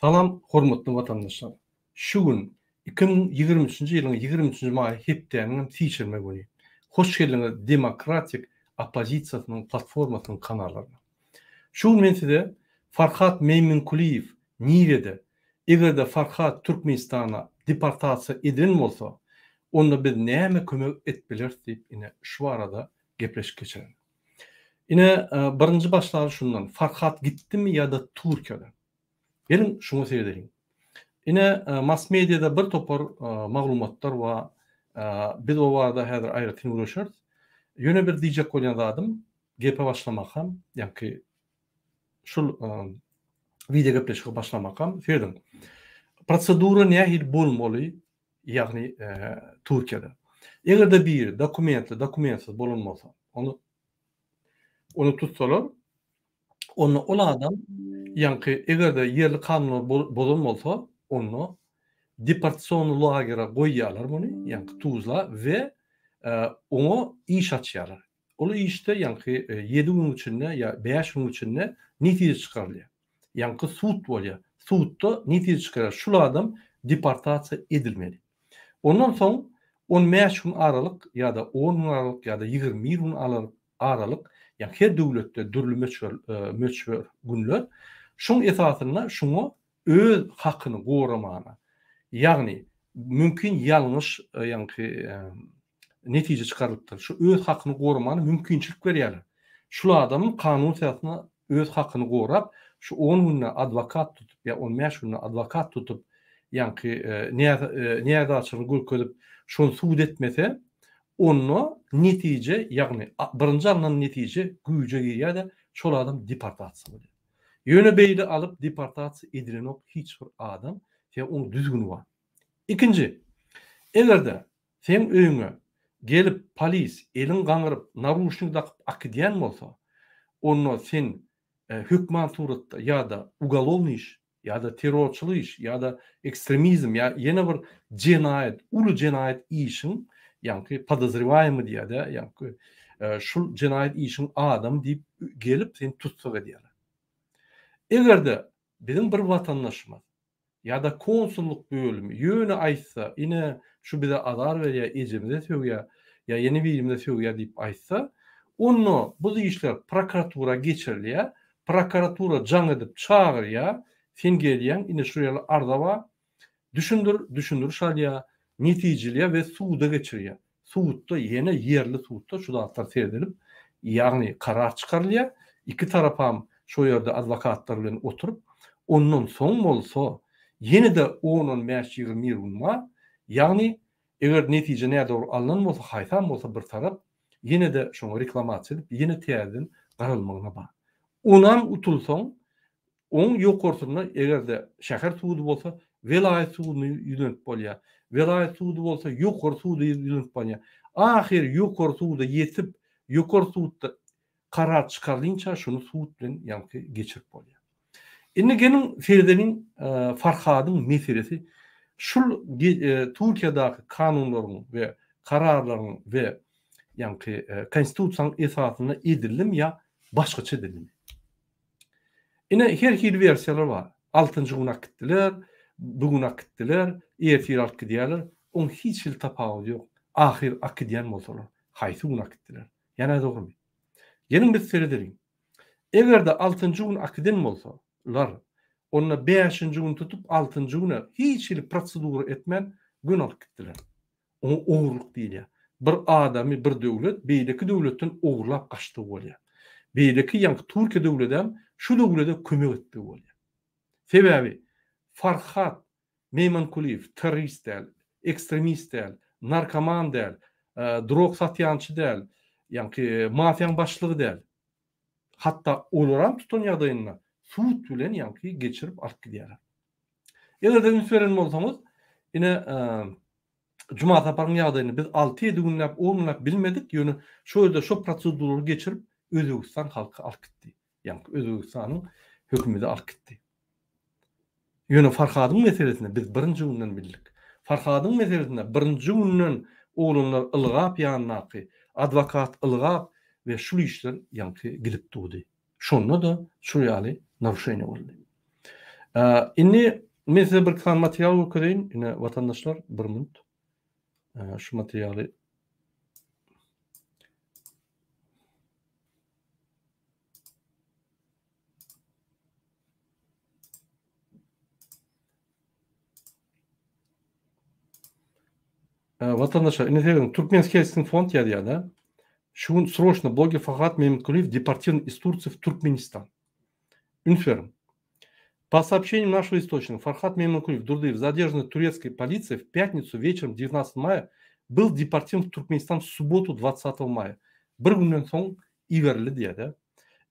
Salam hormatly watandaşlar! Şu gün 2023-nji ýylyň 23-nji maýy hepdäniň hem sişenbe güni. Hoş geldiňiz Demokratik oppozisiýasynyň platformasynyň kanallaryna. Şu gün men size Farhat Meýminkulyýew nirede? Eger-de Farhat Türkmenistana deportasiýa edilen bolsa, onda biz näme kömek edip bileris diýip ine şu barada gepleşik geçirerin. Ine birinji başlaly şundan Farhat gitdimi ýa-da Türkiýede? Geliň şuňa seredeliň. Ine mass mediada bir topar maglumatlar bar. Biz o barada häzir aýratyn gürleşeris. Ýöne bir diýjek bolýan zadym gepe başlamakam ýaňky şul wideo gepleşige başlamakam serediň. Prosedura nähili bolmaly ýagny Türkiýede. Eger-de biri dokumentli, dokumentsiz bolan bolsa, ony ony tutsalar, onda ol adam ýaňky eger-de ýerli kanunlary bozan bolsa, onda deportasionnyý lagere goýýarlar muny, ýaňky Tuzla we oňa iş açýarlar. Ol işde ýaňky ýedi günüň içinde ýa bäş günüň içinde netije çykarylýar. Ýaňky sud bolýar. Sudda netije çykarýar. Şul adam deportasiýa edilmeli. Ondan soň on bäş gün aralyk ýa-da on gün aralyk ýa-da 21 gün aralyk, ýa her döwletde dürli möçber möçber günler, şoň esasynda şuňa öz hakyny goramana, ýagny mümkin ýalňyş ýaňky netije çykarylypdyr. Şu öz hakyny goramana mümkinçilik berýärler. Şul adamyň kanun esasynda öz hakyny gorap, şu on günde adwokat tutup ýa on bäş günde adwokat tutup, ýaňky näzaçylygyny görkezip, şony sud etmese, onda netije, ýagny birinji alnan netije güýje girýär-de, şol adam deportasiýa bolýar. Ýöne beýle alyp deportasiýa edilenok hiç bir adam, sebäbi oň düzgüni bar. Ikinji, eger-de seň öýüňe gelip polis eliň gaňyryp naruşnik dakyp akidýän bolsa, onda sen hökman suratda ýa-da ugalownyý iş, ýa-da terrorçylyk iş, ýa-da ekstremizm ýa ýene bir jenaýat, uly jenaýat işiň ýaňky podozrewaýemyý diýýär-de, ýaňky şul jenaýat işiň adamy diýip gelip seni tussag edýärler. Eger-de biziň bir watandaşymyz ýa-da konsullyk bölümi ýöne aýtsa, ine, şu bize azar berýär, ejemize sögýär, ýa ýene birimize sögýär diýip aýtsa, onda bu işler prokuratura geçirilýär, prokuratura jaň edip çagyrýar, sen gelýäň, ine şu ýaly arza bar, düşündir, düşündiriş alýar, netijelýär we suda geçirýär. Sudda ýene ýerli sudda şu zatlar seredilip, ýagny karar çykarylýar. Iki tarapam şo ýerde adwokatlar bilen oturyp, ondan soň bolsa ýene-de on-on bäş, 21 gün bar. Ýagny eger netije nädogry alnan bolsa, haýsam bolsa bir tarap ýene-de şoňa reklamasiýa edip, ýene täzeden garalmagyna bar. Onam utulsaň, Oň ýokarsynda eger-de şäher sudy bolsa, welaýat suduna ýüzlenip bolýar. Welaýat sudy bolsa, ýokary suda ýüzlenip bolýar. Ahyry ýokary suda ýetip, ýokary sudda karar çykarylynça şuny sud bilen ýaňky geçirip bolýar. Indi geliň seredeliň Farhadyň meselesi şul Türkiýedäki kanunlaryň we kararlaryň we ýaňky konstitusiýanyň esasynda edildimi ýa başgaça edildimi? Ine her hili wersiýalar bar. Altynjy gün akitdiler, bu gün akitdiler, ertir alyp gidýärler. Oň hiç hili tapawudy ýok. Ahyr akidýän bolsalar, haýsy gün akitdiler? Ýa nädogrymy? Geliň biz seredeliň. Eger-de altynjy gün akiden bolsa, lar, onda bäşinji gün tutup altynjy güne hiç hili prosedura etmän göni alyp gitdiler. Oňa ogurlyk diýilýär. Bir adamy bir döwlet beýleki döwletden ogurlap gaçdygy bolýar. Beýleki ýaňky Türkiýe döwledem şu döwlede kömek etdigi bolýar. Sebäbi Farhat Meýmankulyýew terrorist däl, ekstremist däl, narkoman däl, drog satýançy däl, ýaňky mafiýaň başlygy däl. Hatda olaram tutan ýagdaýynda sud bilen ýaňky geçirip alyp gidýärler. Eger-de üns beren bolsaňyz, ine Juma Saparyň ýagdaýyny biz alty-ýedi günläp, on günläp bilmedik, ýöne şo ýerde şo proseduralary geçirip Özbegistan halky alyp gitdi. Ýaňky Özbegistanyň hökümeti alyp gitdi. Ýöne Farhadyň meselesini biz birinji günden bildik. Farhadyň meselesinde birinji günden oglanlar ylgap ýanyndaky adwokat ylgap we şul işler ýaňky gidip durdy. Şonda-da şul ýaly naruşeniýe boldy. Indi men size bir sany material görkezeýin. Ine watandaşlar bir minut. Şu materialy Watandaşlar, indi serediň, Türkmenskiý Helsinki fond ýazýar-da. Şu gün sroçno bloger Farhat Memetgulyýew deportirowan iz Tursiýa w Türkmenistan. Üns beriň. По сообщениям нашего источника, Фархат Мейманкулиев Дурдыев, задержанный турецкой полицией в пятницу вечером 19 мая, был депортирован в Туркменистан в субботу 20 мая. Bir günden soň iberildi diýýär-de.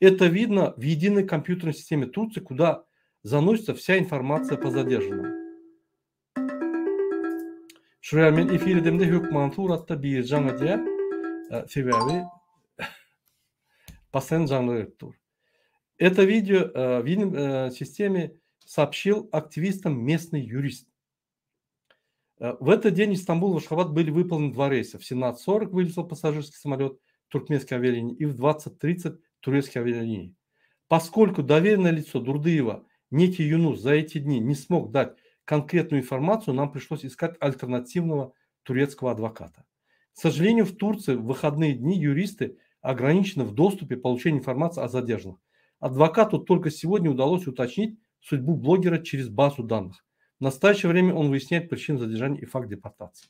Это видно в единой компьютерной системе Турции, куда заносится вся информация по задержанным. Şuraya men efir edemde hökman suratda biri jaň edýär. Sebäbi postoýanno jaňlar gelip dur. Это видео в единой системе сообщил активистам местный юрист. В этот день из Стамбула в Ашхабад были выполнены два рейса. В 17.40 вылетел пассажирский самолет туркменской авиалинии и в 20.30 турецкой авиалинии. Поскольку доверенное лицо Дурдыева, некий Юнус, за эти дни не смог дать конкретную информацию, нам пришлось искать альтернативного турецкого адвоката. К сожалению, в Турции в выходные дни юристы ограничены в доступе получения информации о задержанных. Адвокату только сегодня удалось уточнить судьбу блогера через базу данных. В настоящее время он выясняет причину задержания и факт депортации.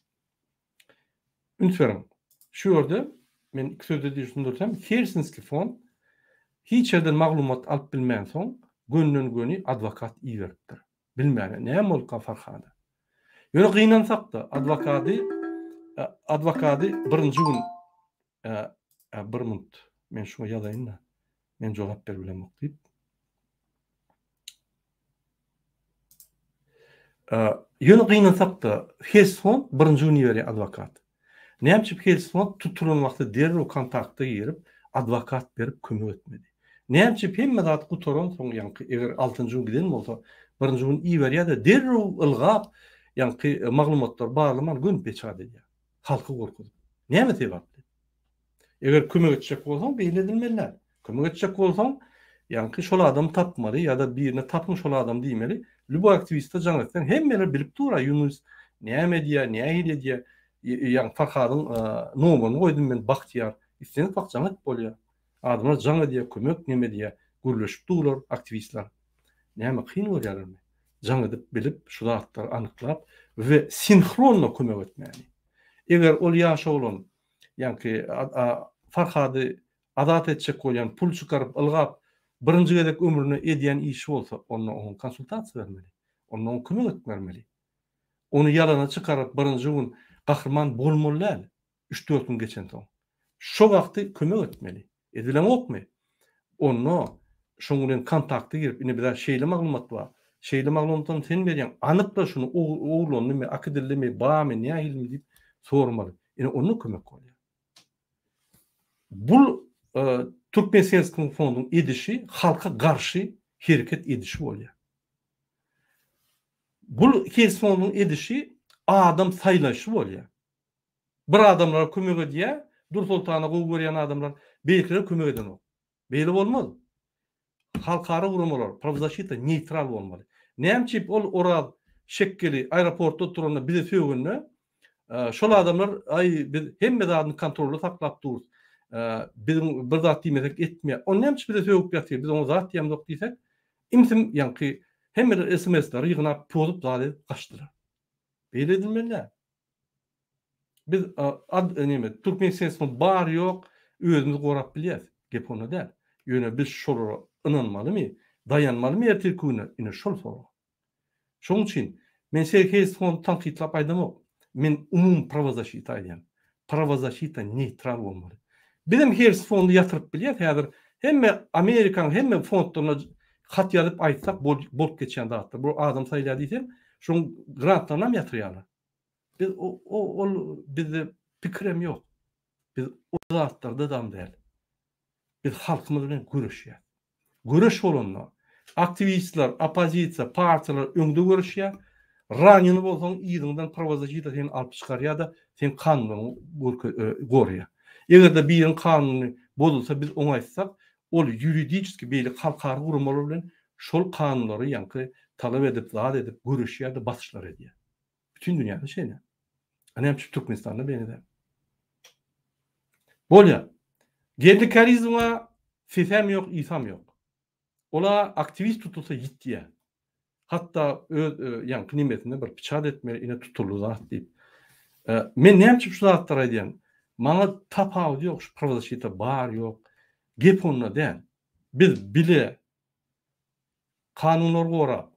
Üns beriň. Şu ýerde men iki sözde düşündirsem, Helsinski fond hiç ýerden maglumat alyp bilmänsoň, gönden-göni adwokat iberipdir. Bilmäne, näme bolupka Farhada. Ýöne gynansak-da, adwokady adwokady birinji gün bir minut, men şuňa ýazaýyn-da, men jogap berip bilemok diýip. Ýöne gynansak-da, Helsfond birinji gün iberýär adwokat. Näme üçin Helsfond tutulan wagty derrew kontakta girip, adwokat berip kömek etmedi? Näme üçin hemme zat gutaransoň, ýaňky eger altynjy gün giden bolsa, birinji gün iberýär-de, derrew ylgap, ýaňky maglumatlary barlaman göni peçat edýär. Halky gorkuzyp. Näme sebäpli? Eger kömek etjek bolsaň, beýle edilmeli däl. Kömek etjek bolsaň, ýaňky şol adamy tapmaly ýa-da birine tapyň şol adamy diýmeli. Lýuboý aktiwiste jaň etseň, hemmeler bilip dur-a, Ýunus näme edýär, nähili edýär. Ýaňky Farhadyň nomerini goýdum men, Bagtyýar. Islendik wagt jaň edip bolýar. Adamlar jaň edýär, kömek neme edýär, gürleşip durlar aktiwistler. Näme kyn görýärlermi? Jaň edip bilip, şu zatlary anyklap we sinhronno kömek etmäni. Eger ol ýaş oglan ýaňky Farhady azat etjek bolýan, pul çykaryp, ylgap, birinji gezek ömründe edýän işi bolsa, onda oňa konsultasiýa bermeli. Onda oňa kömek etmermeli. Ony ýalana çykaryp, birinji gün gahryman bolmaly däl, üç-dört gün geçensoň. Şo wagty kömek etmeli. Edileňokmy? Onda şoň bilen kontakta girip, ine bizä şeýle maglumat bar, şeýle maglumatam sen berýäň, anykla şuny, ogurlandymy, akidildimi, barmy, nähilimi diýip sormaly. Ine onda kömek bolýar. Bul Türkmenselskiň fonduň edişi halka garşy hereket edişi bolýar. Bul Helsfonduň edişi adam saýlaýşy bolýar. Bir adamlara kömek edýär, Dursoltany gowy görýän adamlar, beýlekilere kömek edenok. Beýle bolmaz. Halkara guramalar, prawzaşita neýtral bolmaly. Näme üçin ol Oraz Şekgeli aeroportda oturanda bize sögende, şol adamlar aý biz hemme zadyny kontrolda saklap durus, biziň bir zat diýmesek etmeýär. Ony näme üçin bize sögüp ýatyr, biz oňa zat diýemzok diýsek, imsim ýaňky hemmeler sms-leri ýygnap pozup zat edip gaçdylar. Beýle edilmeli däl. Biz ad neme türkmen sesini bar ýok özümizi gorap bilýäs. Gep onda däl. Ýöne biz şolara ynanmalymy, daýanmalymy ertirki güne? Ine şol sorag. Şonuň üçin men Sergeý Sony tankytlap aýdamok. Men umumy prawozaşita aýdýan. Prawozaşita neýtral bolmaly. Bizem Hers fondy ýatyryp bilýäs häzir hemme Amerikanyň hemme fondlaryna hat ýazyp aýtsak bolup geçýän zatlar. Bu adam saýlaýar diýseň, şoň grantlarynam ýatyrýarlar. Biz ol bizde pikirem ýok. Biz o zatlardadam däl. Biz halkymyz bilen göreşýäs. Göreş bolanda aktiwistler, oppozisiýa, partiýalar öňde göreşýär. Ranýeny bolsaň yzyňdan prawozasita seni alyp çykarýar-da, seň kanunyňy goraýar. Eger-de biriniň kanuny bozulsa biz oňa aýtsak, ol ýuridiçeski beýleki halkara guramalar bilen şol kanunlary ýaňky talap edip, zat edip, göreşýär-de, basyşlar edýär. Bütin dünýäde şeýle. A näme üçin Türkmenistanda beýle däl? Bolýar. Geldi Kärizowa sesem ýok, ysam ýok. Ola aktiwist tutulsa ýitýär. Hatda öz ýaňky nemesinde bir piçat etmeli, ine tutuldy zat diýip. Men näme üçin şu zatlary aýdýan? Maňa tapawudy ýok, şu prawozasita bar ýok. Gep onda däl. Biz bile kanunlary gorap,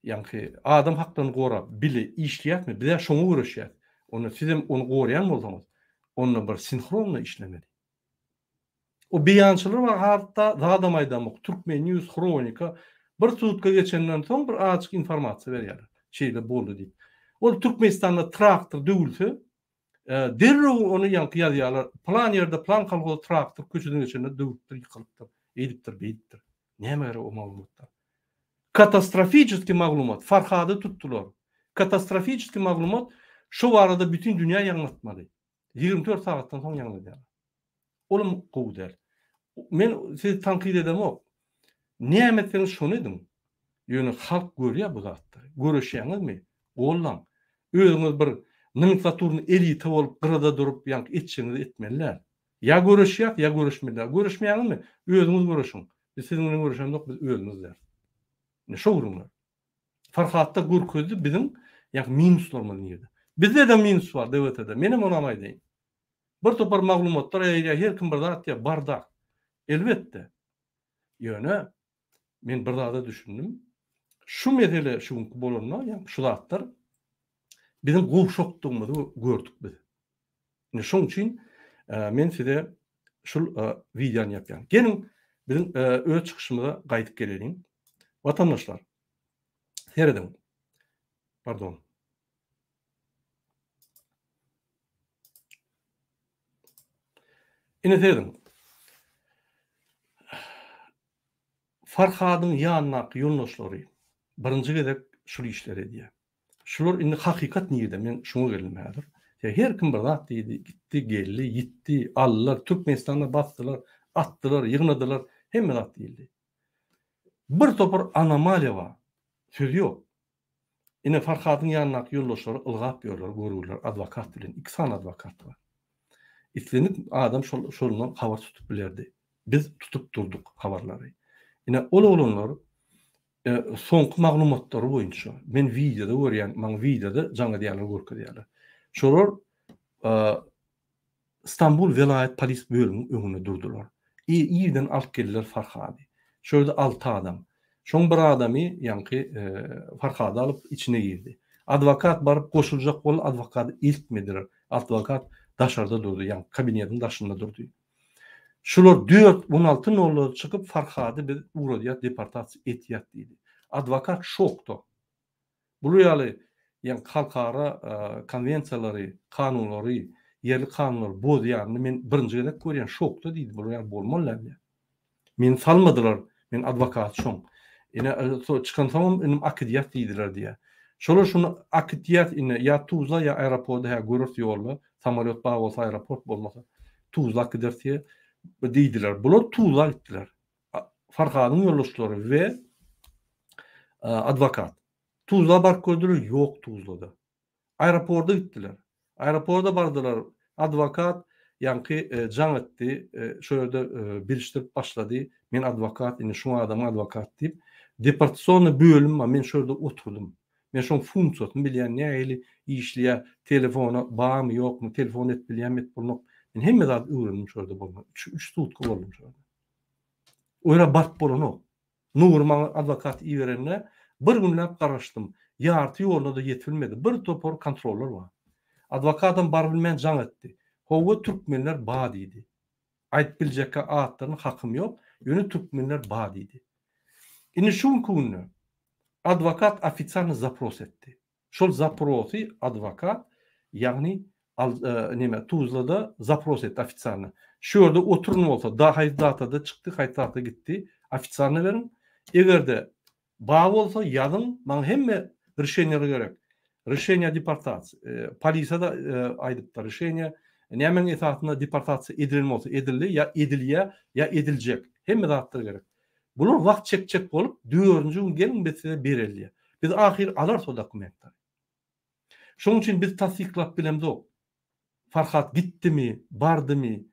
ýaňky adam haklaryny gorap bile işleýäsmi? Biz-ä şoňa göreşýäs. Onda sizem ony goraýan bolsaňyz, onda bir sinhronno işlemeli. O beýançylar bar hatda zadam aýdamok Türkmen news hronika bir sutka geçenden soň bir azajyk informasiýa berýärler şeýle boldy diýip. Ol Türkmenistanda traktor döwülse derrew ony ýaňky ýazýarlar pylan ýerde pylan kolhoz traktor köçeden geçende döwülipdir ýykylypdyr eýdipdir beýdipdir. Nämä gerek o maglumatlar? Katastrofiçeskiý maglumat Farhady tutdular. Katastrofiçeskiý maglumat şo barada bütin dünýä ýaňlatmaly. 24 sagatdan soň ýaňlanýar. Olam gowy däl. Men sizi tankyt edemok. Näme etseňiz şony ediň. Ýöne halk görýär bu zatlary. Göreşýäňizmi? Gollaň. Özüňiz bir nomenklaturny elita bolup gyrada durup ýaňky etjegiňizi etmeli däl. Ýa göreşýäs, ýa göreşmeli däl. Göreşmeýäňizmi? Özüňiz göreşiň. Biz siziň bilen göreşemzok, biz özümiz däl. Ine şo gürrüňler. Farhatda görkezdi biziň ýa minuslarymyz nirde. Bizde-de minus bar DWT-de. Menem onam aýdaýyn. Bir topar maglumatlar ýaýylýar, her kim bir zat diýýär, bardak. Elbetde. Ýöne men bir zada düşündim. Şu mesele şu günki bolanda, ýa şu zatlar biziň gowşakdygymyzy gördük biz. Indi şoň üçin men size şul wideony ýapýan. Geliň biziň öz çykyşymyza gaýdyp geleliň. Watandaşlar, serediň. Pardon. Ine serediň. Farhadyň ýanyndaky ýoldaşlary birinji gezek şul işleri edýär. Şular indi hakykat nirde men şuňa geldim häzir. Ýa her kim bir zat diýdi, gitdi, geldi, ýitdi, aldylar, Türkmenistanda basdylar, atdylar, ýygnadylar, hemme zat diýildi. Bir topar anomaliýa bar. Söz ýok. Ine Farhadyň ýanyndaky ýoldaşlary ylgap ýörler, görgüliler adwokat bilen, iki sany adwokat bar. Islendik adam şol şondan habar tutup bilerdi. Biz tutup durduk habarlary. Ine ol oglanlar Soňky maglumatlary boýunça, men wideoda görýän, maňa wideoda jaň edýänler görkezýärler. Şolar Stambul welaýat polis bölüminiň öňünde durdular. Irden alyp geldiler Farhady. Şo ýerde alty adam. Şoň bir adamy, ýaňky Farhady alyp içine girdi. Adwokat baryp goşuljak boldy, adwokady eltmediler. Adwokat daşarda durdy, ýaňky kabinetiň daşynda durdy. Şular dört 16 nollara çykyp Farhady biz ugradýas deportasiýa etýäs diýdi. Adwokat şokda. Bular ýaly ýaňky halkara konwensiýalary, kanunlary, ýerli kanunlary bozýanyny men birinji gezek görýän şokda diýdi. Bular ýaly bolmaly däl diýýär. Meni salmadylar, men adwokat şoň. Ine çykansoňam inim akidýas diýdiler diýýär. Şolar şuny akitýas ine ýa Tuzla ýa aeroporda hä göreris ýolda. Samolýot bar bolsa aeroport bolmasa Tuzla gideris diýe diýdiler. Bular Tuzla gitdiler. Farhadyň ýoldaşlary we adwokat. Tuzla baryp gördüler, ýok Tuzlada. Aeroporda gitdiler. Aeroporda bardylar. Adwokat ýaňky jaň etdi, şo ýerde bilişdirip başlady. Men adwokat, indi şuň adamyň adwokat diýip. Deportasionnyý bölüm bar, men şo ýerde oturdym. Men şoň funksiýasyny bilýän, nähili işleýär, telefona barmy, ýokmy, telefon edip bilýärmi, edip bolmak. Men hemme zady öwrendim şo ýerde bolmak. Üç, üç sutka boldum şo ýerde. O ýere baryp bolanok. Nury maňa adwokat iberende bir günläp garaşdym. Ýarty ýoluna-da ýetibilmedi. Bir topar kontrollar bar. Adwokatam barybilmän jaň etdi. Howwa türkmenler ba diýdi. Aýdyp biljekkä atlaryny hakym ýok, ýöne türkmenler ba diýdi. Indi şu günki günde adwokat ofisialny zapros etdi. Şol zaprosy adwokat, ýagny al neme Tuzlada zapros etdi ofisialny. Şu ýerde oturyn bolsa da haýsy datada çykdy, haýsy datada gitdi, ofisialny beriň. Egerde ba bolsa ýazyň, maňa hemme rişeniýalar gerek. Rişeniýa deportasiýa, polisiýa-da aýdypdyr, rişeniýa nämäň esasynda deportasiýa edilen bolsa edildi, ýa edilýä, ýa ediljek. Hemme zatlar gerek. Bular wagt çekjek bolup, dördünji gün geliň biz size bereli diýýär. Biz ahyry alarys o dokumentleri. Şonuň üçin biz tassyklap bilemzok. Farhat gitdimi, bardymy,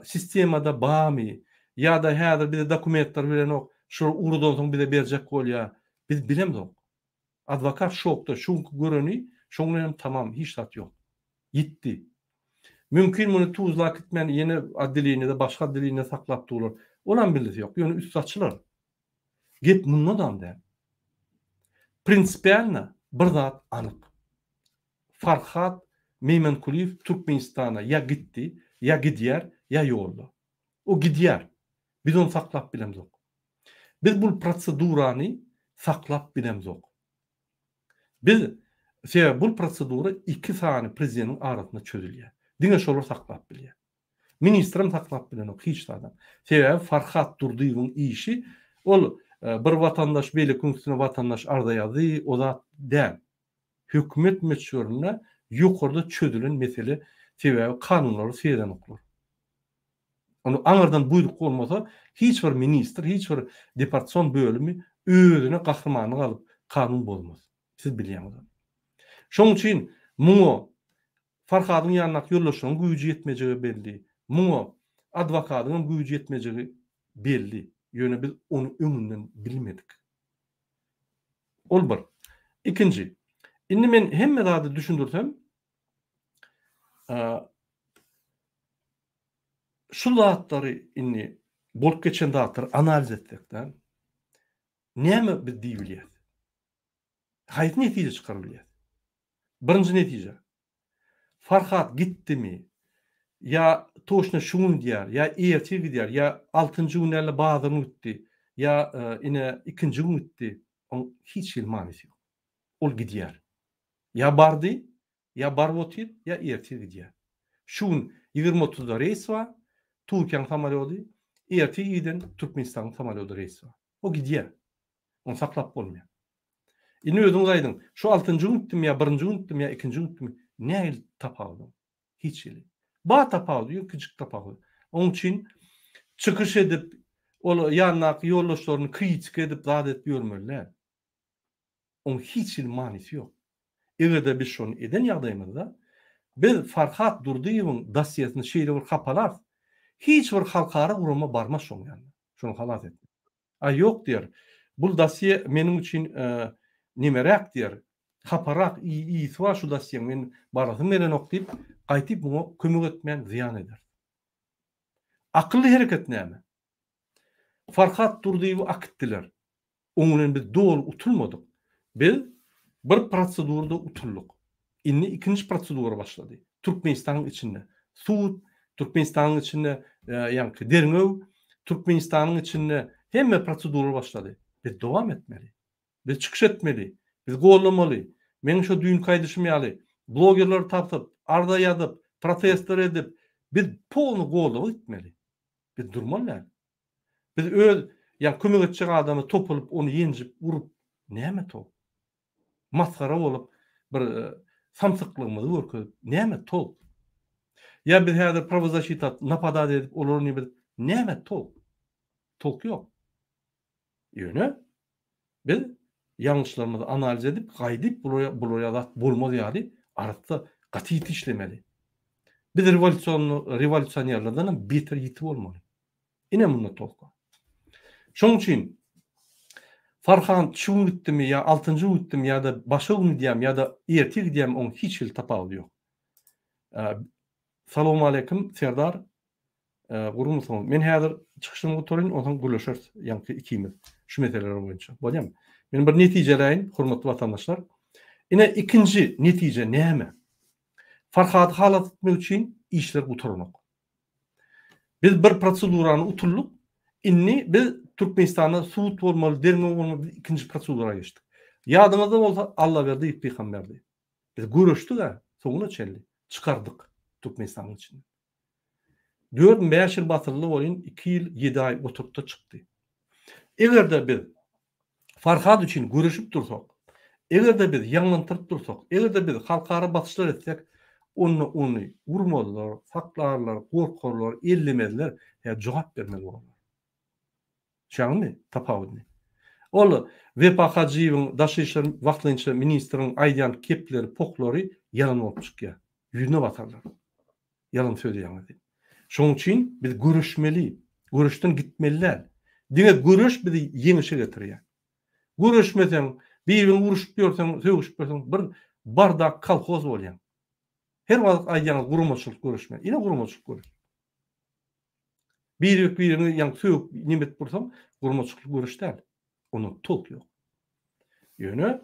sistemada barmy ýa-da häzir bize dokumentler berenok, şol ugradansoň bize berjek bolýar. Biz bilemzok. Adwokat şokda, şu günki göreni şoň bilen hem tamam, hiç zat ýok. Ýitdi. Mümkin muny tuzlap gitmän ýene otdeleniýede, başga otdeleniýede saklap durlar. Olam bildisi ýok. Ýöne üsti açylar. Gep mundadam däl. Prinsipialno bir zat anyk. Farhat Meýmenkulyýew Türkmenistana ýa gitdi, ýa gidýär, ýa ýolda. O gidýär. Biz ony saklap bilemzok. Biz bul prosedurany saklap bilemzok. Biz, sebäbi bul prosedura iki sany prezidentiň arasynda çözülýär. Diňe şolar saklap bilýär. Ministrem saklap bilenok hiç zadam. Sebäbi Farhat Durdyýewiň işi ol bir watandaş beýlekiniň üstüne watandaş arza ýazdy, o zat däl. Hökümet möçberinde ýokarda çözülen mesele, sebäbi kanunlara seredenoklar. Ony aňyrdan buýruk bolmasa hiç bir ministr, hiç bir departsion bölümi özüne gahrymanlyk alyp kanun bozmaz. Siz bilýäňiz ony. Şonuň üçin muňa Farhadyň ýanyndaky ýoldaşlaryň güýji ýetmejegi belli. Muňa adwokadyň hem güýji ýetmejegi belli. Ýöne biz ony öňünden bilmedik. Ol bir. Ikinji. Indi men hemme zady düşündirsem, şu zatlary indi bolup geçen zatlary analiz etsek-de, näme biz diýip bilýäris? Haýsy netije çykaryp bilýäris? Birinji netije. Farhat gitdimi? Ýa toçno şu gün gidýär, ýa ertir gidýär, ýa altynjy gün däl-de bazar gün gitdi, ýa ine ikinji gün gitdi. Oň hiç hili manysy ýok. Ol gidýär. Ýa bardy, ýa baryp otyr, ýa ertir gidýär. Şu gün 20 otuzda reýs bar, Türkiýäň samolýody, ertir irden Türkmenistanyň samolýody reýs bar. O gidýär. Ony saklap bolmaýar. Indi özüňiz aýdyň, şu altynjy gün gitdimi ýa birinji gün gitdimi ýa ikinji gün gitdimi, nähili tapawudy? Hiç hili. Bar tapawudy, ýöne kiçijik tapawudy. Onuň üçin çykyş edip, ol ýanyndaky ýoldaşlaryny kritika edip, zat edip ýörmeli däl. Onuň hiç hili manysy ýok. Eger-de biz şony eden ýagdaýymyzda, biz Farhat Durdyýewiň dossiýesini şeýle bir hapalarys, hiç bir halkara gurama barmaz şoň ýanyna, şony halas etmek. A ýok diýer. Bul dosýe meniň üçin nemeräk diýer. Haparak ysy bar şu dosýeň men barasym gelenok diýip, gaýtyp muňa kömek etmän zyýan eder. Akylly hereket näme? Farhat Durdyýewi akitdiler. Oň bilen biz doly utulmadyk. Biz bir prosedurada utuldyk. Indi ikinji prosedura başlady. Türkmenistanyň içinde sud, Türkmenistanyň içinde ýaňky derňew, Türkmenistanyň içinde hemme prosedura başlady. Biz dowam etmeli. Biz çykyş etmeli. Biz gollamaly. Meň şo düýnki aýdyşym ýaly, blogerleri tapyp, arza ýazyp, protestler edip, biz polny goldawa gitmeli. Biz durmaly däl. Biz öz ýa kömek etjek adama topulyp, ony ýenjip, urup, näme tolk? Masgara bolup, bir samsyklygymyzy görkezip, näme tolk? Ýa biz häzir prawozasita napadat edip, olary neme edip, näme tolk? Tolk ýok. Ýöne biz ýalňyşlarymyzy analiz edip, gaýdyp bular bular ýaly zat bolmaz ýaly arassa gaty ýiti işlemeli. Biz rewolýusion rewolýusionerlerden hem beter ýiti bolmaly. Ine munda tolk bar. Şonuň üçin Farhan şu gün gitdimi ýa altynjy gün gitdimi ýa-da başga gün gidýärmi ýa-da ertir gidýärmi oň hiç hili tapawudy ýok. Salowmaleýkim Serdar. Gurmysyňyz? Men häzir çykyşymy gutaraýyn, onsoň gürleşeris ýaňky ikimiz şu meseleler boýunça. Bolýarmy? Men bir netijeläýin, hormatly watandaşlar. Ine ikinji netije näme? Farhady halas etmek üçin işler gutaranok. Biz bir prosedurany utuldyk. Indi biz Türkmenistanda sud bolmaly, derňew bolmaly, biz ikinji prosedura geçdik. Ýadyňyzda bolsa Allaberdiýew pygamberdi. Biz göreşdik-ä soňuna çenli, çykardyk Türkmenistanyň içinden. Dört-bäş ýyl basyldy welin, iki ýyl ýedi aý oturtdy çykdy. Eger-de biz Farhad üçin göreşip dursak, eger-de biz ýaňlantyryp dursak, eger-de biz halkara basyşlar etsek, onda ony urmazlar, saklarlar, gorkarlar, ellemezler, ýa jogap bermeli bolarlar. Düşýäňizmi tapawudyny? Ol Wepa Hajyýewiň daşary işler wagtlaýynça ministriň aýdýan kepleri, pohlary ýalan bolup çykýar. Ýüzüne basarlar. Ýalan sözleýäňiz diýip. Şonuň üçin biz göreşmeli. Göreşden gitmeli däl. Diňe göreş bizi ýeňişe getirýär. Göreşmeseň, bir-biriňi uruşyp ýörseň, sögüşip ýörseň bir bardak kolhoz bolýaň. Her wagt aýdýaňyz guramaçylyk göreşme. Ine guramaçylyk göreş. Birek-biriňi ýaňky sögüp neme edip dursaň, guramaçylykly göreş däl. Ondan tolk ýok. Ýöne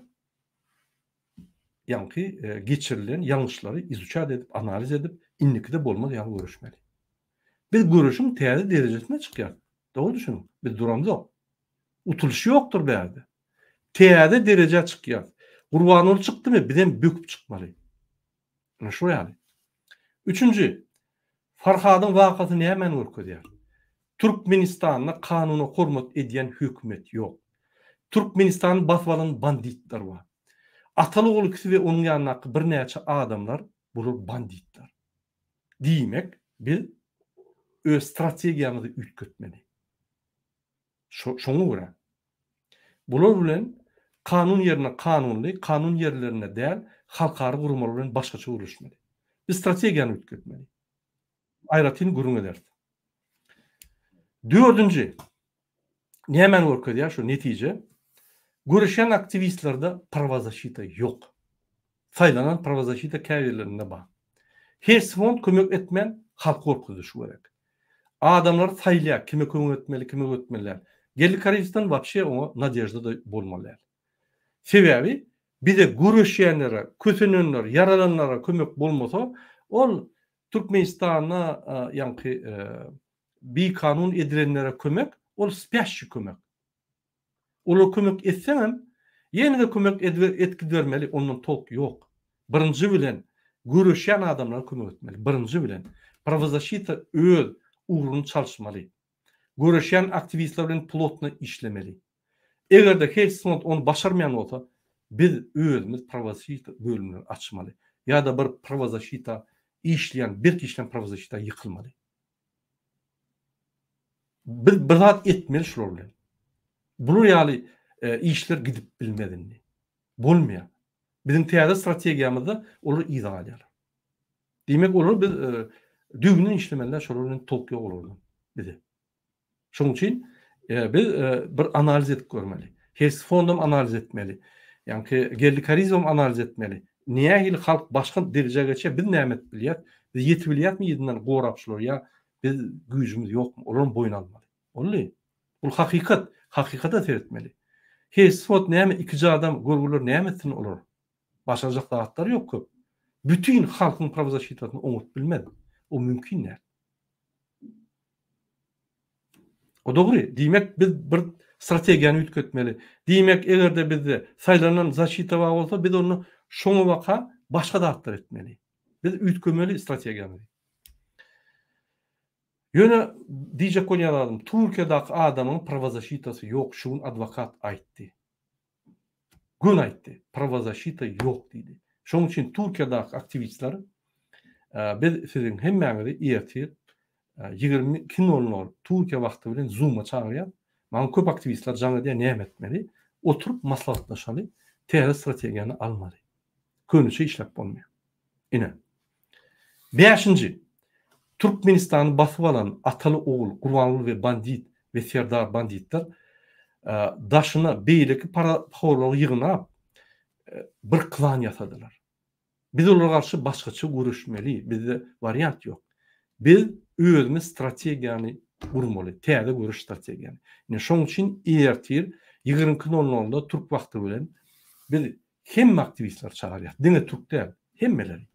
ýaňky geçirilen ýalňyşlary izuçat edip, analiz edip, indikide bolmaz ýaly göreşmeli. Biz göreşiň täze derejesine çykýarys. Dogry düşüniň. Biz duramzok. Utulyş ýokdur bärde. Täze derejä çykýarys. Gurbanguly çykdymy, bizem böküp çykmaly. Ine şu ýaly. Üçünji, Farhadyň wakasy nämäni görkezýär? Türkmenistanda kanuna hormat edýän hökümet ýok. Türkmenistany basyp alan banditler bar. Ataly ogul ikisi we onuň ýanyndaky birnäçe adamlar bular banditler. Diýmek, biz öz strategiýamyzy üýtgetmeli. Şoňa görä, bular bilen kanun ýerine kanunly, kanun ýerlerinde däl, halkara guramalar bilen başgaça gürleşmeli. Biz strategiýany üýtgetmeli. Aýratyn gürrüň ederis. Dördünji, nämäni görkezýär şu netije? Göreşýän aktiwistlerde prawozaşita ýok. Saýlanan prawozaşita käbirlerinde bar. Hersi fond kömek etmän halky gorkuzdy şu gezek. Adamlar saýlaýar kime kömek etmeli kime etmeli däl. Geldi Karyýewden wapşe oňa nadežda-da bolmaly däl. Sebäbi bize göreşýänlere, kösenenlere, ýaralanlara kömek bolmasa ol Türkmenistanda ýaňky bikanun edilenlere kömek ol spýaşşi kömek. Olara kömek etseňem, ýene-de kömek etgidibermeli, ondan tolk ýok. Birinji bilen göreşýän adamlara kömek etmeli, birinji bilen. Prawozaşita öz ugruny çalyşmaly. Göreşýän aktiwistler bilen plotno işlemeli. Eger-de Helsingfors ony başarmaýan bolsa, biz özümiz prawozaşita bölümleri açmaly. Ýa-da bir prawozaşita işleýän, berk işleýän prawozaşita ýykylmaly. Biz bir zat etmeli şular bilen. Bular ýaly işler gidip bilmez indi. Bolmaýar. Biziň täze strategiýamyzda olar yza galýarlar. Diýmek olar biz düýbünden işlemeliler şolar bilen tolk ýok olardan bize. Şonuň üçin biz bir analiz edip görmeli. Hersi fondam analiz etmeli. Ýaňky Geldi Karizowam analiz etmeli. Nähili halk başga derejä geçýär, biz näme edip bilýäs? Biz ýetibilýäsmi yzyndan gorap şulary ýa biz güýjümiz ýokmy? Olaram boýun almaly. Boldy. Bul hakykat. Hakykata seretmeli. Hersi fond näme ikije adam görgüler näme etsin olar? Başarjak zatlary ýok köp. Bütin halkyň prawzaşitasyny oňaryp bilmez. O mümkin däl. O dogry. Diýmek, biz bir strategiýany üýtgetmeli. Diýmek, eger-de bizde saýlanan zaşita bar bolsa, biz onda şoňa baka başga zatlar etmeli. Biz üýtgemeli strategiýamyzy. Ýöne diýjek bolýan zadym, Türkiýedäki adamyň prawozaşitasy ýok, şu gün adwokat aýtdy. Göni aýtdy, prawozaşita ýok diýdi. Şonuň üçin Türkiýedäki aktiwistler biz siziň hemmäňizi ertir 22 nol nol Türkiýe wagty bilen Zoom-a çagyrýas. Maňa köp aktiwistler jaň edýär, näme etmeli? Oturyp maslahatlaşaly, täze strategiýany almaly. Köneçe işläp bolmaýar. Ine. Bäşinji. Türkmenistany basyp alan ataly ogul Gurbanguly we bandit we serdar banditler daşyna beýleki parahorlary ýygnap bir klan ýasadylar. Biz olara garşy başgaça göreşmeli, bizde wariant ýok. Biz özümiz strategiýany gurmaly, täze göreş strategiýany. Ine şoň üçin ertir 22 nol nolda türk wagty bilen biz Hemme aktiwistleri çagyrýas. Diňe türk däl, hemmeleri.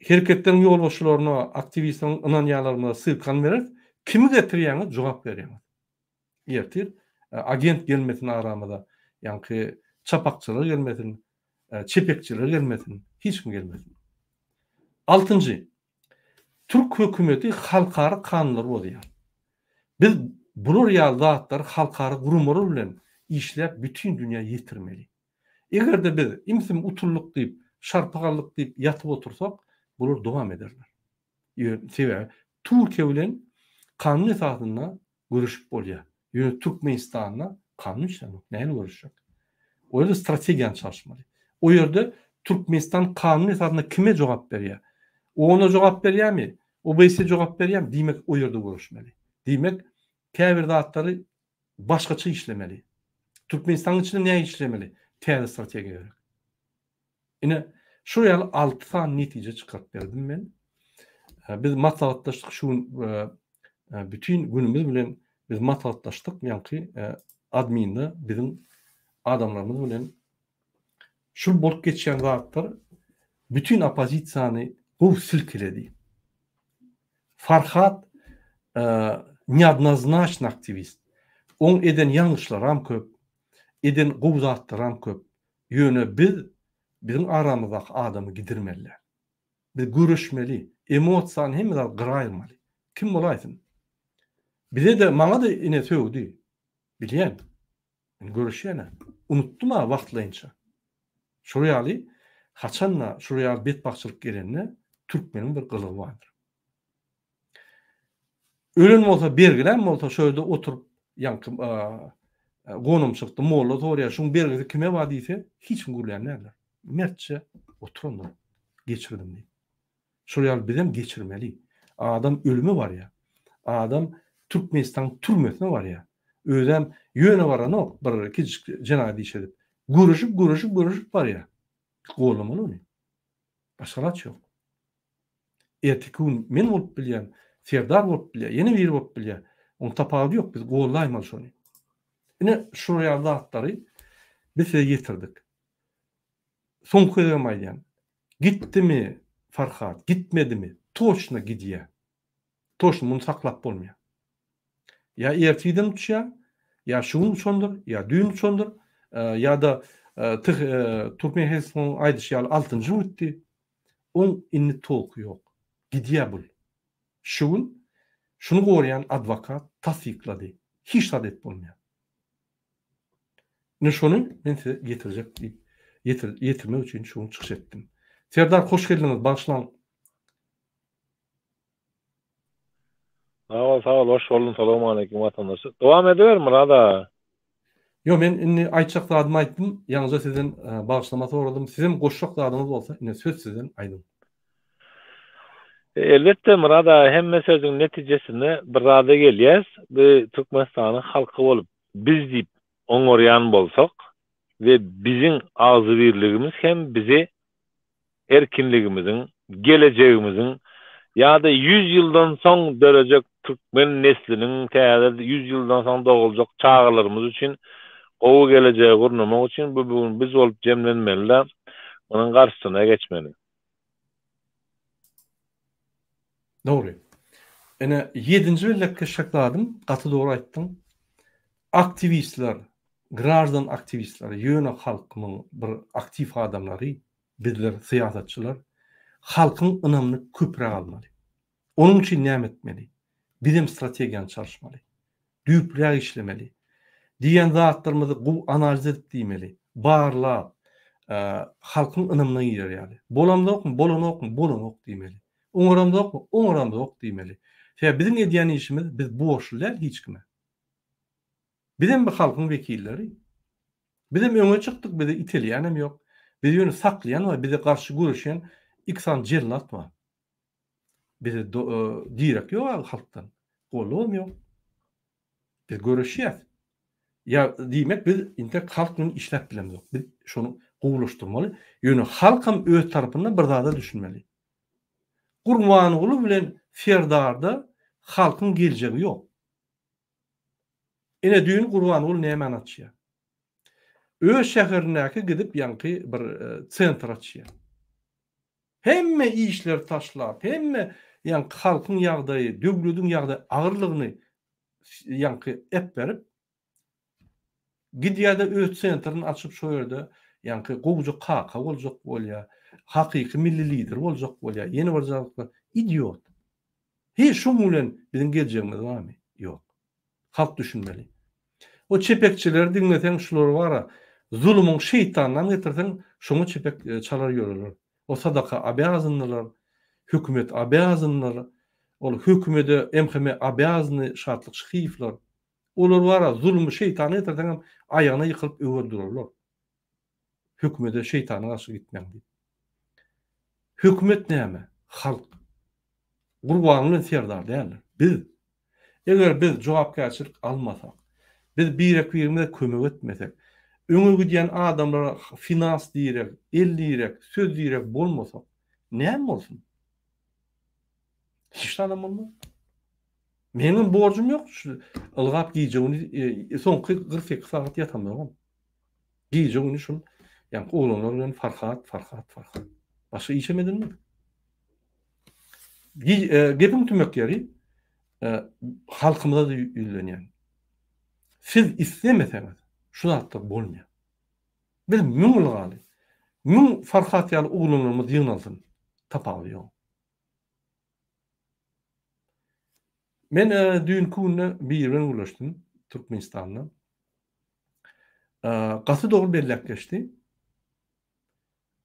Hereketleriň ýolbaşçylaryna, aktiwistleriň ynanýanlaryna ssylkany bereris. Kimi getirýäňiz, jogap berýäňiz. Ertir agent gelmesin aramyza, ýaňky çapakçylar gelmesin, çepekçiler gelmesin, hiç kim gelmesin. Altynjy, Türk hökümeti halkara kanunlary bozýar. Biz bular ýaly zatlary halkara guramalar bilen işläp bütin dünýä ýetirmeli. Eger-de biz imsim utuldyk diýip, şarpyk aldyk diýip ýatyp otursak, bular dowam ederler. Ýöne sebäbi Türkiýe bilen kanun esasynda. Göreşip bolýar. Ýöne Türkmenistanda kanun işlänok. Nähili göreşjek? O ýerde strategiýany çalyşmaly. O ýerde Türkmenistan kanun esasynda kime jogap berýär? OON-a jogap berýärmi? OBSE jogap berýärmi? Diýmek, o ýerde göreşmeli. Diýmek, käbir zatlary başgaça işlemeli. Türkmenistanyň içinde nähili işlemeli? Täze strategiýa gerek. Ine, şu ýaly 6 sany netije çykaryp berdim men. Biz maslahatlaşdyk şu gün bütin günümiz bilen biz maslahatlaşdyk, ýaňky adminde biziň adamlarymyz bilen şu bolup geçýän zatlar bütin oppozisiýany gowy silkiledi. Farhat neodnoznaçny aktiwist. Oň eden ýalňyşlaram köp, eden gowy zatlaram köp. Ýöne biz biziň aramyzdaky adamy gidirmeli däl. Biz göreşmeli, emosiýany hemme zady gyraýmaly. Kim bolaýsyn. Bize-de, maňa-da ine sögdi. Bilýän. Men göreşýän-ä. Unutdym-a wagtlaýynça. Şol ýaly, haçan-da şol ýaly betbagtçylyk gelende türkmeniň bir gylygy bardyr. Ölen bolsa, bergilän bolsa şo ýerde oturyp, ýaňky gonamçylykda molla soraýar, şuň bergisi kime bar diýse, hiç kim gürlän däldir. Mertçe oturandyr. Geçirdim diýip. Şol ýaly bizem geçirmeli. Adam ölüme barýar. Adam Türkmenistanyň türmesine barýar. Özem ýöne baranok bir kiçijik jenaýat iş edip. Göreşip, göreşip, göreşip barýar. Gollamaly ony. Başga alaç ýok. Erteki gün men bolup bilýän, Serdar bolup bilýär, ýene biri bolup bilýär. Onuň tapawudy ýok, biz gollaýmaly şony. Ine, şular ýaly zatlary biz size ýetirdik. Soňky gezegem aýdýan. Gitdimi Farhat, gitmedimi, toçno gidýär. Toçno muny saklap bolmaýar. Ýa ertirden uçýar, ýa şu gün uçandyr, ýa düýn uçandyr, ýa-da Türkmenhelsiniň aýdyşy ýaly altynjy gün gitdi. Oň indi tolky ýok. Gidýär bul. Şu gün şuny goraýan adwokat tassyklady. Hiç zat edip bolmaýar. Ine şony men size getirjek diýip, ýetirmek üçin şu gün çykyş etdim. Serdar hoş geldiňiz, bagyşlaň. Sag bol, sag bol, hoş boldum, salowmaleýkim watandaşlar. Dowam ediber Myrat aga. Ýok men indi aýtjak zadymy aýtdym, ýaňyja sizden bagyşlama soradym. Sizem goşjak zadyňyz bolsa ine söz sizden aýdyň. Elbetde Myrat aga hemme sözüň netijesinde bir zada gelýäs, bu Türkmenistanyň halky bolup biz diýip oňarýan bolsak we biziň agzybirligimiz hem bizi erkinligimiziň, gelejegimiziň ýa-da ýüz ýyldan soň dörejek türkmen nesliniň, täze ýüz ýyldan soň doguljak çagalarymyz üçin gowy gelejegi gurnamak üçin bu bu gün biz bolup jemlenmeli-de, munuň garşysyna geçmeli. Dogry. Ine, ýedinji bellekeşjek zadym, gaty dogry aýtdyň. Aktiwistler, graždan aktiwistleri, ýöne halkymyň bir aktiw adamlary, bizler syýasatçylar halkyň ynamyny köpräk almaly. Onuň üçin näme etmeli? Bizem strategiýany çalyşmaly. Düýplüräk işlemeli. Diýen zatlarymyzy gowy analiz edip diýmeli. Barlap, halkyň ynamyna girer ýaly. Bolamzokmy, bolanokmy, bolanok diýmeli. Oňaramzokmy, oňaramzok diýmeli. Sebäbi biziň edýän işimiz biz borçly däl hiç kime. Bizem bir halkyň wekilleri. Bizem öňe çykdyk, bizi itelýänem ýok. Bizi ýöne saklaýan bar, bize garşy göreşýän iki sany jellat bar. Bize direk ýok halkdan. Gollawam ýok. Biz göreşýäs. Ýa diýmek biz intek halk bilen işläp bilemzok. Biz şony gowulaşdyrmaly. Ýöne halkam öz tarapyndan bir zada düşünmeli. Gurbanguly bilen Serdarda halkyň geljegi ýok. Ine düýn Gurbanguly nämäni açýar? Öz şäherindäki gidip ýaňky bir sentr açýar. Hemme işleri taşlap, hemme ýaňky halkyň ýagdaýy, döwlediň ýagdaýy agyrlygyny ýaňky epberip, gidýär-de öz sentrini açyp şo ýerde ýaňky gowja kaka boljak bolýar, hakyky milli lider boljak bolýar. Ýene bir zatlar, idiot. Hiç şuň bilen biziň geljegimiz barmy? Ýok. Halk düşünmeli. O çepekçileri diňleseň şular bara zulumyň şeýtandan getirseň şoňa çepek çalar ýörerler. O sadaka obýazandylar, hökümet obýazandyr. Ol hökümede MHM obýazny Şatlyk Şyhyýewler. Olar bara zulmy şeýtana getirseňem aýagyna ýykylyp öwer durarlar. Hökümede şeýtana garşy gitmäň diýip. Hökümet näme? Halk. Gurbanguly bilen Serdar däldir. Biz. Eger biz jogapkärçilik almasak, biz birek-birimize kömek etmesek, öňe gidýän adamlara finans direg, el direg, söz direg bolmasak, näme bolsun? Hiç zadam bolmaz. Meniň borjum ýok, şu ylgap gije-gündiz soňky 48 sagat ýatamzogam. Gije-gündiz şul ýaňky oglanlar bilen Farhat, Farhat, Farhat. Başga işem edinmedik. Gepiň tümek ýeri halkymyza-da ýüzlenýän. Siz islemeseňiz şu zatlar bolmaýar. Biz müň ylgaly, müň Farhat ýaly oglanlarymyz ýygnalsyn, tapawudy ýok. Men düýnki günde biri bilen gürleşdim Türkmenistanda. Gaty dogry belläp geçdi.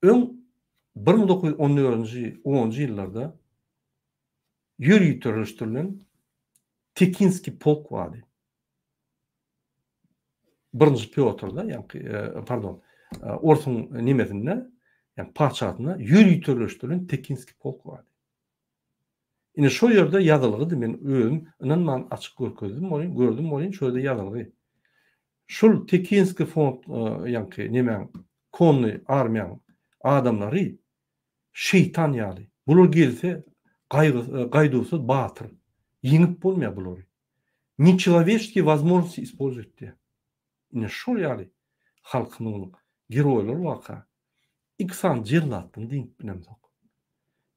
Öň 1914-nji, onunjy ýyllarda ýöriteleşdirilen Tekinskiý polk bardy. Birinji Pýotrda, ýaňky, pardon, orsuň nemesinde, ýagny patyşasynda ýöriteleşdirilen Tekinskiý polk bardy. Ine şo ýerde ýazylgydy, men özüm ynanman açyk görkezdim welin, gördüm welin şo ýerde ýazylgy. Şul Tekinskiý fond, ýaňky nemäň, konnyý armiýaň adamlary şeýtan ýaly. Bular gelse gaýduwsyz batyr. Ýeňip bolmaýar bulary. Neçelowečeskiý wozmožnosti ispolzuýt diýýär. Ine şol ýaly halkymyzyň geroýlary barka iki sany jellatdan dynyp bilemzok.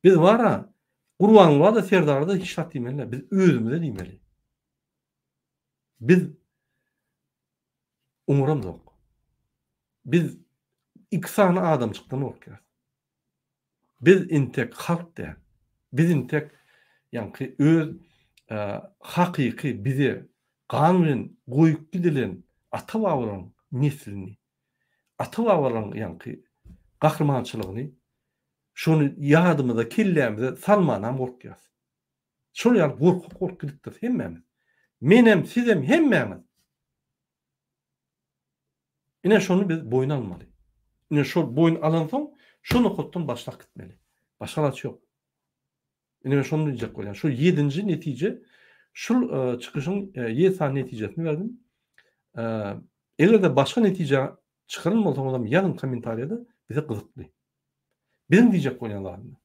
Biz bara Gurbanguly-da Serdara-da hiç zat diýmeli däl. Biz özümize diýmeli. Biz oňaramzok. Biz iki sany adamjykdan gorkýas. Biz intek halk däl. Biz intek ýaňky öz hakyky bize gan bilen goýup gidilen ata-babalaryň neslini, ata-babalaryň ýaňky gahrymançylygyny şony ýadymyza, kellämize salmanam gorkýas. Şol ýaly gorkak bolup gidipdiris hemmämiz. Menem, sizem, hemmämiz. Ine şony biz boýun almaly. Ine şol boýun alansoň şo nokatdan başlap gitmeli. Başga alaç ýok. Ine men şony diýjek bolýan. Şu ýedinji netije şul çykyşyň ýedi sany netijesini berdim. Eger-de başga netije çykaran bolsaňyzam ýazyň kommentariýada bize gyzykly. Biziň diýjek bolýan zadymyz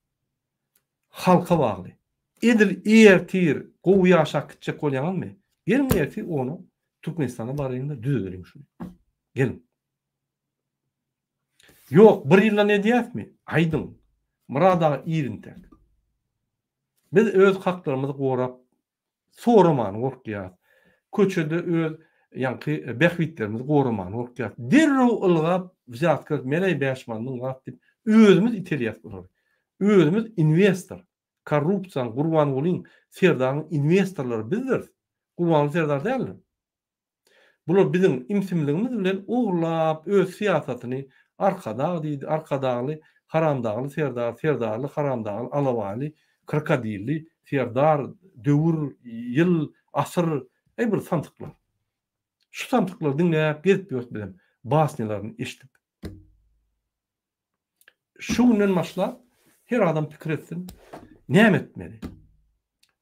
halka bagly. Edil ertir gowy ýaşap gitjek bolýaňyzmy? Geliň ertir ony Türkmenistana baraýyň-da düzedeliň şuny. Geliň. Ýok, bir ýyldan edýäsmi? Aýdyň. Myrat aga irintäk. Biz öz haklarymyzy gorap Soramany gorkýas. Köçede öz ýaňky bähbitlerimizi goramany gorkýas. Derrew ylgap wzýatka berip meleý bäş mandyň zat diýip özümiz itelýäs bulary. Özümiz inwestor. Korrupsiýaň Gurbangulyň Serdaryň inwestorlary bizdiris. Gurbanguly Serdar däldir. Bular biziň ümsümligimiz bilen ogurlap öz syýasatyny Arkadag diýdi, Arkadagly haramdagly Serdar, Serdarly haramdagly alabaýly krokodilli Serdar, döwür, ýyl, asyr, eý bir samsyklar. Şu samsyklary diňläp gezip ýörüs bizem basnýalaryny eşidip. Şu günden başlap her adam pikir etsin, näme etmeli?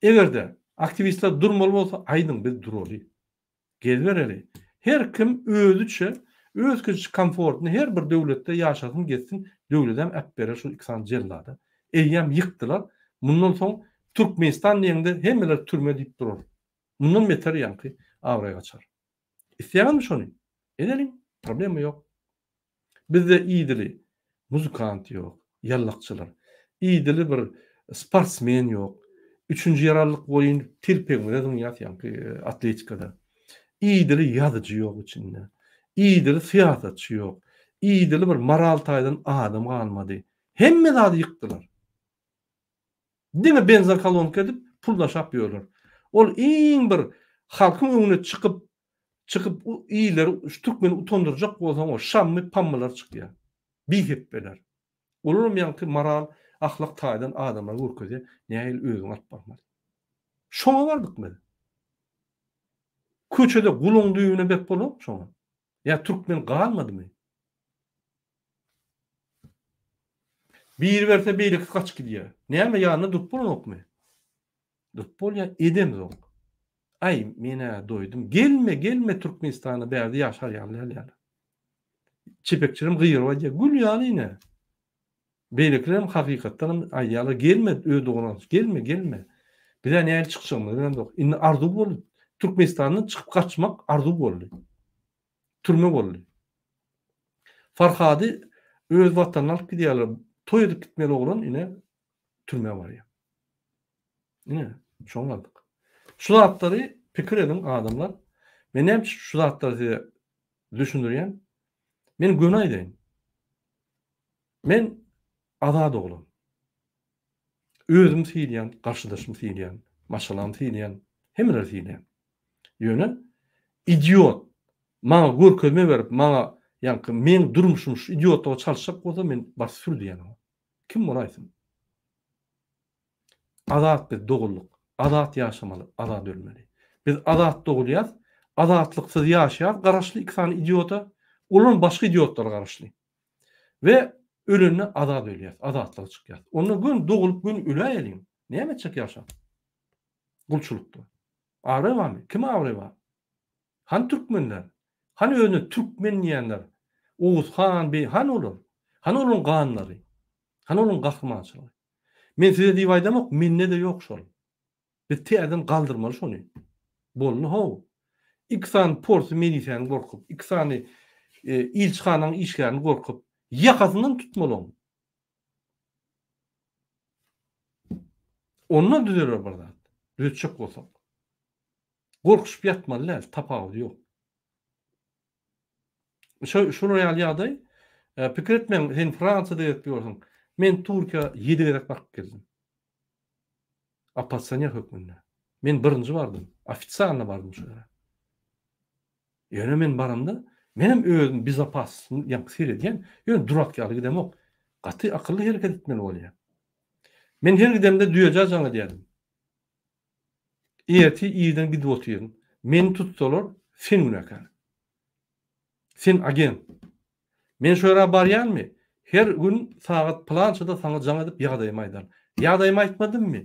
Eger-de aktiwistler durmaly bolsa aýdyň biz duraly. Gezibereli. Her kim özüçe öz kiçijik komfortyny her bir döwletde ýaşasyn gezsin döwledem äpberer şul iki sany jellada. Eýýäm ýykdylar. Mundan soň Türkmenistan diýeňde hemmeler türme diýip durar. Mundan beter ýaňky abraý gaçar. Isleýäňizmi şony? Edeliň. Problema ýok. Bizde idili muzykant ýok, ýallakçylar. Idili bir sportsmen ýok. Üçünji ýer aldyk welin telpegimize zyňýas ýaňky atletikada. Idili ýazyjy ýok içinde. Idili syýasatçy ýok. Idili bir moral taýdan adam galmady. Hemme zady ýykdylar. Diňe benzokolonka edip pul daşap ýörler. Ol iň bir halkyň öňüne çykyp çykyp illeri şu türkmeni utandyrjak bolsaň o şammy pammylar çykýar. Bihepbeler. Olaram ýaňky moral ahlak taýdan adamlara görkezýär nähili özüňi alyp barmaly. Şoňa bardyk biz. Köçede gulagyň düýbüne berip bolanok şoňa. Ýa türkmen galmadymy? Biri berse beýlekisi gaçyp gidýär. Näme ýanynda durup bolanokmy? Durup bolýar, edemzok. Aý, men-ä doýdum. Gelme, gelme Türkmenistana bärde ýaşar ýaly däl ýaly. Çepekçilerem gygyryp aýdýar, gül ýaly ine. Beýlekilerem hakykatdanam aýdýarlar, gelme öz dogan gelme, gelme. Biz-ä nähili çykjagymyzy bilemzok. Indi arzuw boldy. Türkmenistandan çykyp gaçmak arzuw boldy. Türme boldy. Farhady öz watanyna alyp gidýärler. Toý edip gitmeli oglan ine türmä barýar. Ine, şoňa galdyk. Şu zatlary pikir ediň adamlar. Men näme üçin şu zatlary size düşündirýän? Men göni aýdaýyn. Men azat oglan. Özüm sylaýan, garşydaşymy sylaýan, maşgalamy sylaýan, hemmeleri sylaýan. Ýöne idiot maňa görkezme berip, maňa ýaňky meň durmuşym şu idiotlyga çalyşjak bolsa men bar sür diýen oňa. Kim bolaýsyn? Azat biz doguldyk. Azat ýaşamaly, azat ölmeli. Biz azat dogulýas, azatlyksyz ýaşaýas, garaşly iki sany idiota, olam başga idiotlara garaşly. We ölende azat ölýäs, azatlyga çykýas. Onda göni dogulyp göni öläýeliň. Näme etjek ýaşap? Gulçulykda. Abraý barmy? Kime abraý bar? Hany türkmenler? Hany özüne türkmen diýenler? Oguz han, beý, hany olar? Hany olaryň ganlary? Hany olaryň gahrymançylygy? Men size diýip aýdamok, mende-de ýok şol. Biz täzeden galdyrmaly şony. Boldy how. Iki sany porsy melisäni gorkup, iki sany ilçihanaň işgärini gorkup, ýakasyndan tutmaly oň. Onda düzeler bir zat. Düzetjek bolsak. Gorkuşyp ýatmaly däl, tapawudy ýok. Şo şular ýaly ýagdaý. Pikir etmäň, sen Fransiýada gezip ýörsüň. Men Türkiýä ýedi gezek baryp geldim. Oppozisioner hökmünde. Men birinji bardym. Ofisialno bardym şo ýere. Ýöne men baramda, menem özüm bezopasnyny ýaňky seredýän, ýöne durak ýaly gidemok. Gaty akylly hereket etmeli bolýar. Men her gidemde düýejä jaň edýärdim. Ertir irden gidip otyryn. Meni tutsalar, sen günäkär. Sen agent. Men şo ýere barýanmy? Her gün sagat pylançada saňa jaň edip ýagdaýymy aýdaryn. Ýagdaýymy aýtmadymmy?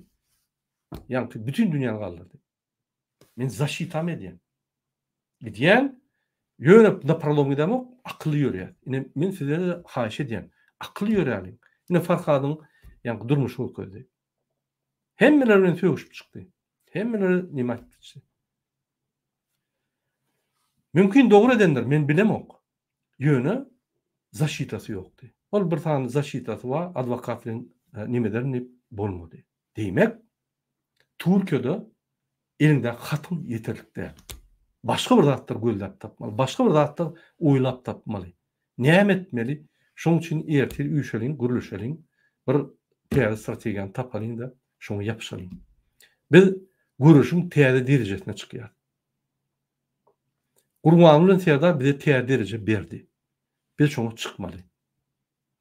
Ýaňky bütin dünýäni galdyrdy. Men zaşitam edýän. Gidýän, ýöne naprolom gidemok, akylly ýörýän. Ine, men size-de haýyş edýän, akylly ýöräliň. Ine, Farhadyň ýaňky durmuşy görkezdi. Hemmeler bilen sögüşip çykdy. Hemmelere neme aýtdy. Mümkin dogry edendir, men bilemok. Ýöne zaşitasy ýokdy. Ol bir sany zaşitasy bar, adwokat bilen neme ederin diýip bolmady. Diýmek, Türkiýede eliňdäki hatyň ýeterlik däl. Başga bir zatlar gözläp tapmaly, başga bir zatlar oýlap tapmaly. Näme etmeli? Şoň üçin ertir üýşeliň, gürleşeliň, bir täze strategiýany tapalyň-da, şoňa ýapyşalyň. Biz göreşiň täze derejesine çykýarys. Gurbanguly bilen Serdar bize täze dereje berdi. Biz şoňa çykmaly.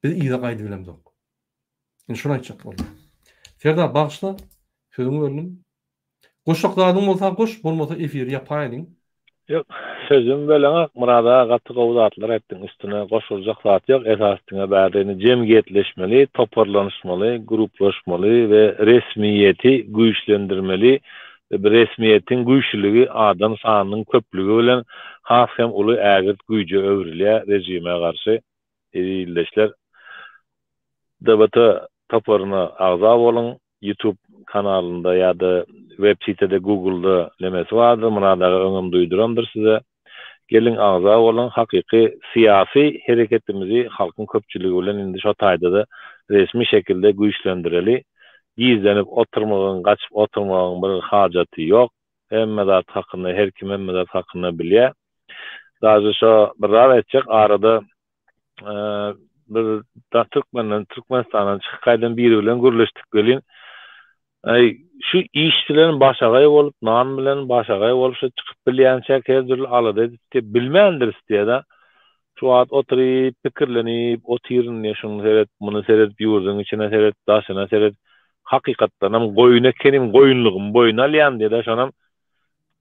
Biz yza gaýdybilemzok. Indi şuny aýtjak boldum. Serdar bagyşla, sözüňi böldüm. Goşjak zadyň bolsa goş, bolmasa efiri ýapaýlyň. Ýok, sözümi böleňok Myrat aga gaty gowy zatlar aýtdyň üstüne goşuljak zat ýok esasy diňe bärde indi jemgyýetleşmeli, toparlanyşmaly, gruplaşmaly we resmiýeti güýçlendirmeli we bu resmiýetiň güýçlüligi adam sanynyň köplügi bilen has hem uly ägirt güýje öwrülýär režime garşy eziz ildeşler DBT toparyna agza boluň Youtube kanalynda ýa-da web sitede Google-da nemesi bardyr, Myrat aga öňem duýdurandyr size. Geliň agza boluň, hakyky syýasy hereketimizi halkyň köpçüligi bilen indi şo taýda-da resmi şekilde güýçlendireli. Gizlenip oturmagyň, gaçyp oturmagyň bir hajaty ýok. Hemme zat hakynda her kim hemme zat hakynda bilýär. Daže şo bir zat aýtjak arada bir da türkmenden Türkmenistandan çykyp gaýdan biri bilen gürleşdik welin aý şu iş bilen başagaý bolup nan bilen başagaý bolup şu çykyp bilýänçäk her dürli alada edip diýip bilmändiris diýýär-de. Şu wagt oturyp pikirlenip otyryn diýýär şuny seret muny seret ýurduň içine seret daşyna seret. Hakykatdanam goýun ekenim, goýunlygymy boýun alýan diýdi. Şonam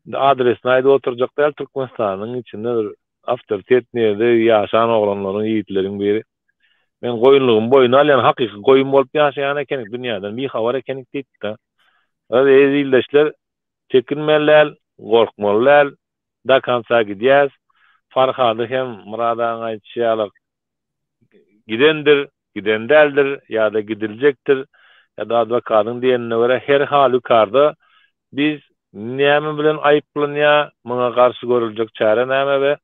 indi adresini aýdyp oturjak däl, Türkmenistanyň içinde bir awtoritetny ýerde ýaşan oglanlaryň, ýigitleriň biri. Men goýunlygymy boýun alýan, hakyky goýun bolup ýaşaýan ekenik, dünýäden bihabar ekenik diýipdi. Eziz ildeşler, çekinmeli däl, gorkmaly däl, do konca gidýäs. Farhady hem Myrat agaň aýdyşy ýaly gidendir, giden däldir ýa-da gidiljekdir ýa-da adwokadyň diýenine görä her halükarda biz näme bilen aýyplanýar, muňa garşy görüljek çäre näme we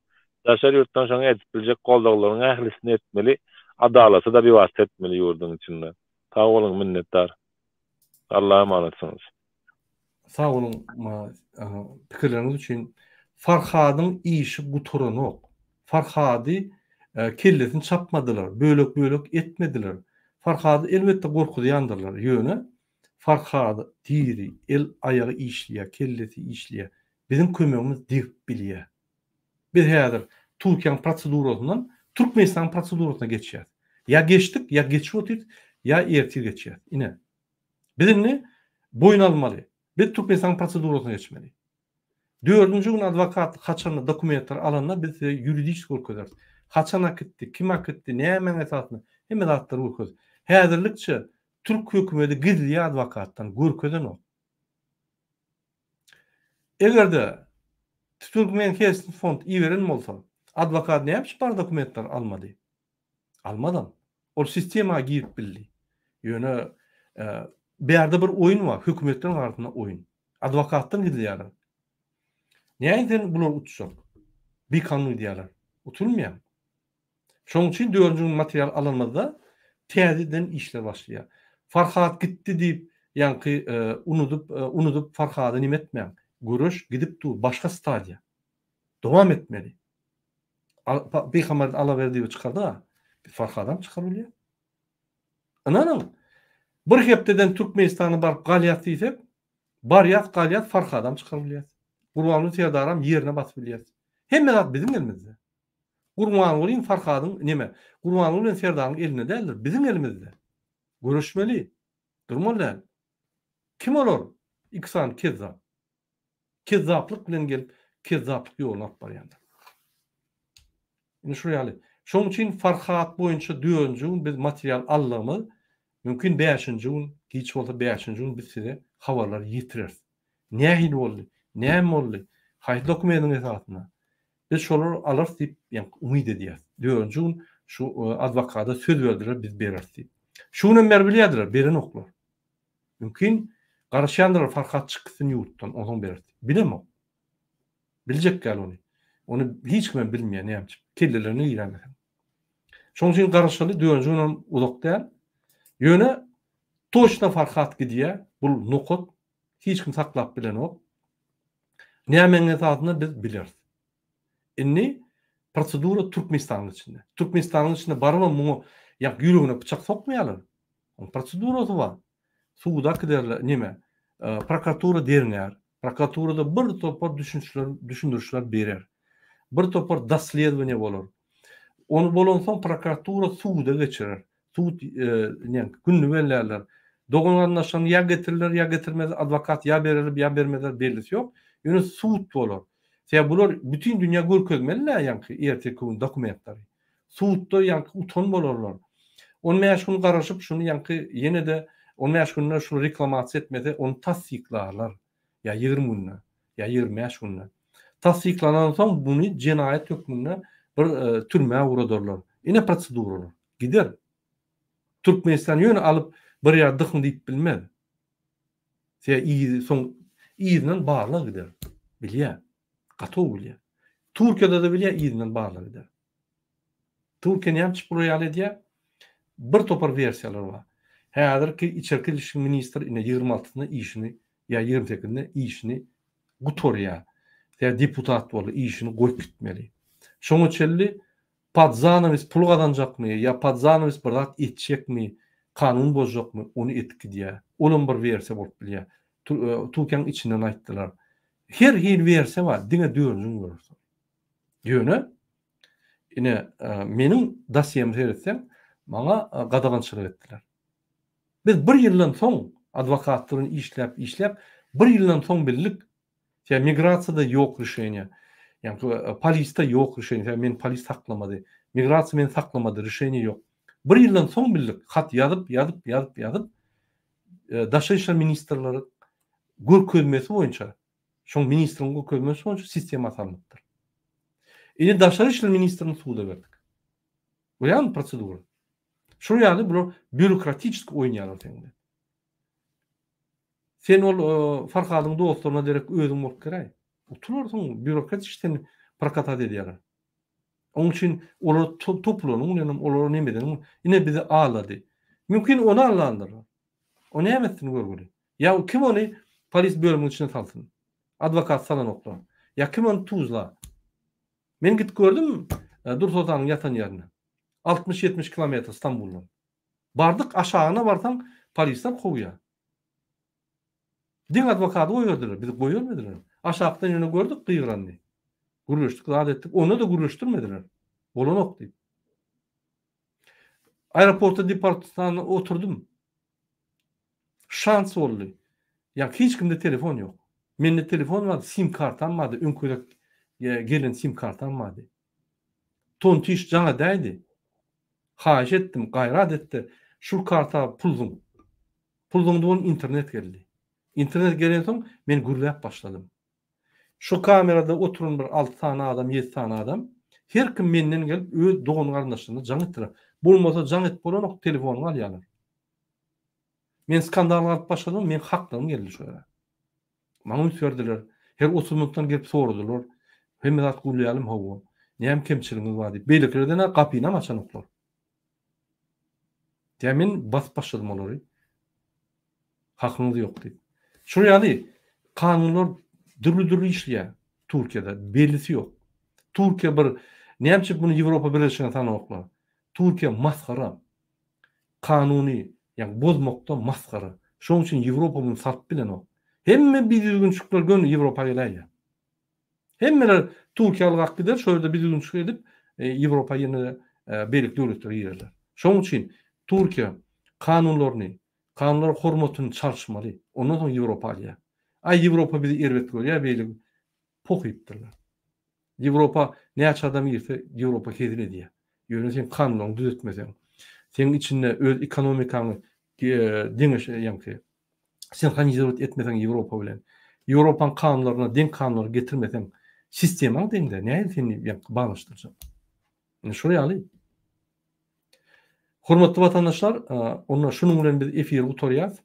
daşary ýurtdan şoňa edip biljek goldawlaryň ählisini etmeli, adalaty-da biwasita etmeli ýurduň içinde. Sag boluň, minnetdar. Allaha emanetsiňiz. Sag boluň pikirleriňiz üçin. Farhadyň işi gutaranok. Farhady kellesini çapmadylar, bölek-bölek etmediler. Farhady elbetde gorkuzýandyrlar, ýöne Farhad diri, el aýagy işleýär, kellesi işleýär. Biziň kömegimiz degip bilýär. Biz häzir Türkiýäň prosedurasyndan Türkmenistanyň prosedurasyna geçýäris. Ýa geçdik, ýa geçip otyrys, ýa ertir geçýäris. Ine. Biz indi boýun almaly. Biz Türkmenistanyň prosedurasyna geçmeli. Dördünji gün adwokat haçanda dokumentleri alanda biz size ýuridiçeski görkezeris. Haçan akitdi, kim akitdi, nämäň esasynda, hemme zatlary görkezeris. Häzirlikçe türk hökümeti gizleýär adwokatdan, görkezenok. Eger-de Türkmen Helsinki fond iberen bolsa, adwokat näme üçin bar dokumentleri almady? Almadam. Ol sistema girip bildi. Ýöne bärde bir oýun bar, hökümetleriň arasynda oýun. Adwokatdan gizleýärler. Näin sen bular utjak? Bikanun diýýärler. Utulmaýar. Şonuň üçin dördünji gün material alanymyzda täzeden işler başlaýar. Farhat gitdi diýip, ýaňky unudyp, unudyp Farhady neme etmäň. Göreş gidip dur, başga stadiýa. Dowam etmeli. Bihamar Alawerdiýewi çykardy-a. Biz Farhadam çykaryp bilýäs. Ynanyň, bir hepdeden Türkmenistana baryp galýas diýsek, barýas, galýas, Farhadam çykaryp bilýäs. Gurbanguly Serdaram ýerine basyp bilýäs. Hemme zat biziň elimizde. Gurbangulyň Farhadyň neme, Gurbanguly bilen Serdaryň elinde däldir, biziň elimizde. Göreşmeli. Durmaly däl. Kim olar? Iki sany kezzap. Kezzaplyk bilen gelip, kezzaplyk ýoluna alyp barýanlar. Indi şul ýaly. Şonuň üçin Farhat boýunça dördünji gün biz material aldygymyz, mümkin bäşinji gün, giç bolsa bäşinji gün biz size habarlary ýetireris. Nähili boldy? Näme boldy? Haýsy dokumentiň esasynda? Biz şolary alarys diýip, ýa umyt edýäris. Dördünji gün şu adwokata söz berdiler, biz bereris diýip. Şu günem berip bilýärdiler, berenoklar. Mümkin, garaşýandyrlar Farhat çyksyn ýurtdan, onsoň bereris diýip. Bilemok. Biljek däl ony. Ony hiç kimem bilmeýär näme üçin. Kellelerine giräýmeseň. Şonuň üçin garaşaly, dördünji günem uzak däl. Ýöne toçna Farhat gidýär, bul nokat, hiç kim saklap bilenok. Nämäň esasynda biz bileris. Indi prosedura Türkmenistanyň içinde. Türkmenistanyň içinde barybam muňa ýa ýüregine pyçak sokmaýarlar. Onuň prosedurasy bar. Suda äkiderler, neme, prokuratura derňär. Prokuraturada bir topar düşünçler, düşündirişler berer. Bir topar dosledowaniýe bolar. Ony bolansoň prokuratura suda geçirer. Sud ne, gününi bellärler. Dogan-garyndaşlaryny ýa getirirler, ýa getirmezler, adwokat ýa bererler, ýa bermezler bellisi ýok. Ýöne sud bolar. Sebäbi bular bütin dünýä görkezmeli-dä ýaňky ertirki gün dokumentleri. Sudda ýaňky utan bolarlar. On bäş gün garaşyp şuny ýaňky ýene-de on bäş günde şuny reklamasiýa etmese ony tassyklarlar. Ýa 20 günde, ýa 25 günde. Tassyklanansoň muny jenaýat hökmünde bir türmä ugradarlar. Ine proseduralar. Gider. Türkmenistan ýöne alyp bir ýer dykyň diýip bilmez. Sebäbi yzy soň yzyndan barlag gider. Bilýär. Gaty gowy bilýär. Türkiýede-de bilýär yzyndan barlag gider. Türkiýe näme üçin bular ýaly edýär? Bir topar wersiýalar bar. Häzirki içerki işler ministri ine 26-synda işini ýa 28-inde işini gutarýar. Sebäbi deputat boldy, işini goýup gitmeli. Şoňa çenli pod zanawes pul gazanjakmy ýa pod zanawes bir zat etjekmi, kanun bozjakmy, ony edip gidýär. Olam bir wersiýa bolup bilýär. Türkiýäniň içinden aýtdylar. Her hili wersiýa bar, diňe dördünji gün görersiň. Ýöne ine meniň dosýemi seretseň, maňa gadagançylyk etdiler. Biz bir ýyldan soň. Adwokatlar bilen işläp, işläp, bir ýyldan soň bildik. Sebäbi migrasiýada ýok rişeniýa. Ýagny polisde ýok rişeniýa. Sebäbi meni polis saklamady. Migrasiýa meni saklamady, rişeniýa ýok. Bir ýyldan soň bildik. Hat ýazyp, ýazyp, ýazyp, ýazyp, Daşary işler ministrleri görkezmesi boýunça, şoň ministriň görkezmesi boýunça sistema salnypdyr. Indi Daşary işler ministrini suda berdik. Görýäňmi prosedura? Şol ýaly bular býurokratiçeski oýnaýarlar seň bilen. Sen ol Farhadyň dostlaryna derek özüň bolup geräý. Utularsyň, býurokratiçeski seni prokatat edýärler. Oň üçin olar topulanyň bilenem, olara neme edeniň ine bizi aldady. Mümkin ony aldandyrlar. O näme etsin görgüli? Ýa kim ony polis bölüminiň içine salsyn? Adwokat salanoklar. Ýa kim ony tuzla? Men gidip gördüm Dursoltanyň ýatan ýerine. 60-70 kilometr Stambuldan. Bardyk aşagyna barsaň polisler kowýar. Diňe adwokady goýberdiler, bizi goýbermediler. Aşakdan ýöne gördük gygyranyny. Gürleşdik, zat etdik. Onda-da gürleşdirmediler. Bolanok diýip. Aeroportda deportstanda oturdym. Şans boldy. Ýa hiç kimde telefon ýok. Mende telefon bardy, sim kartam bardy, öňki gezek gelen sim kartam bardy. Tontiş jaň edäýdi. Haýyş etdim, gaýrat etde, şul karta pul zyň. Pul zyňdy bolun internet geldi. Internet gelensoň men gürläp başladym. Şu kamerada oturan bir alty sany adam, ýedi sany adam, her kim menden gelip öz dogan-garyndaşlaryna jaň etdiler. Bolmasa jaň edip bolanok, telefonyňy alýarlar. Men skandal galyp başladym, meň haklarym geldi şo ýere. Maňa üns berdiler. Her 30 minutdan gelip soradylar. Hemme zat gurlaýalym hawa. Näme kemçiligiňiz bar diýip. Beýlekilerden-ä gapynam açanoklar. Diýä men basyp başladym olary. Hakyňyz ýok diýip. Şol ýaly kanunlar dürli-dürli işleýär Türkiýede. Bellisi ýok. Türkiýe bir näme üçin muny Ýewropa Birleşigine sananoklar? Türkiýe masgara. Kanuny ýagny bozmakda masgara. Şonuň üçin Ýewropa muny salyp bilenok. Hemme bidüzgünçilikler göni Ýewropa geläýýär. Hemmeler Türkiýä ylgap gider, şo ýerde bidüzgünçilik edip, Ýewropa ýene-de beýleki döwletlere girerler. Şonuň üçin Türkiýe kanunlaryny, kanunlara hormatyny çalyşmaly. Ondan soň Ýewropa alýar. Aý Ýewropa bizi erbet görýär, beýle poh iýipdirler. Ýewropa näçe adam girse, Ýewropa hezil edýär. Ýöne sen kanunlaryňy düzetmeseň, seň içinde öz ekonomikaňy deňeş, ýaňky sinhronizirowat etmeseň Ýewropa bilen, Ýewropaň kanunlaryna deň kanunlary getirmeseň, sistemaň deňde, nähili seni ýaňky baglanyşdyrjak? Indi şol ýaly. Hormatly watandaşlar, onda şunuň bilen biz efiri gutarýas.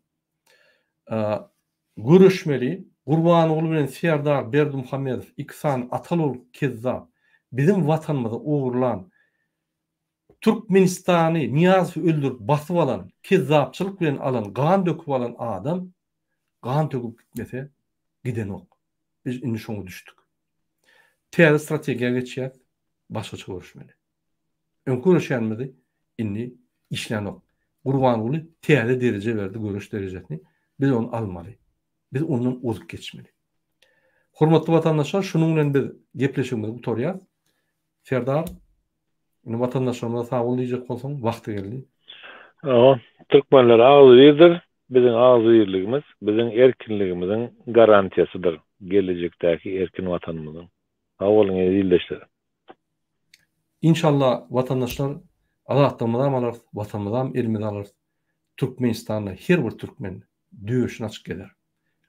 Göreşmeli, Gurbanguly bilen Serdar Berdimuhamedow iki sany ataly-ogul kezzap, biziň watanymyzy ogurlan, Türkmenistany Nyýazowy öldürip basyp alan, kezzapçylyk bilen alan, gan döküp alan adam gan töküp gitmese gidenok. Biz indi şoňa düşdük. Täze strategiýa geçýäs, başgaça göreşmeli. Öňki göreşýänimizi indi işlänok. Gurbanguly täze dereje berdi, göreş derejesini. Biz ony almaly. Biz ondan ozup geçmeli. Hormatly watandaşlar, şunuň bilen biz gepleşigimizi gutarýas. Serdar, indi watandaşlarymyza sag bol diýjek bolsaň, wagty geldi. Hawa, türkmenler agzybirdir. Biziň agzybirligimiz biziň erkinligimiziň garantiýasydyr, gelejekdäki erkin Watanymyzyň. Sag boluň eziz ildeşler. Inşallah watandaşlar azatlygymyzam alarys, watanymyzam elimize alarys. Türkmenistanda her bir türkmen döşüni açyk gezer.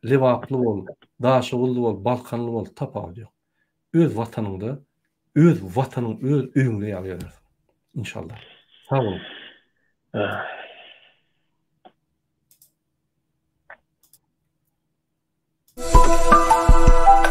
Lebaply bol, Daşoguzly bol, Balkanly bol tapawudy ýok. Öz watanyňda, öz watanyň öz öýüňde ýaly gezersiň. Inşallah. Sag boluň.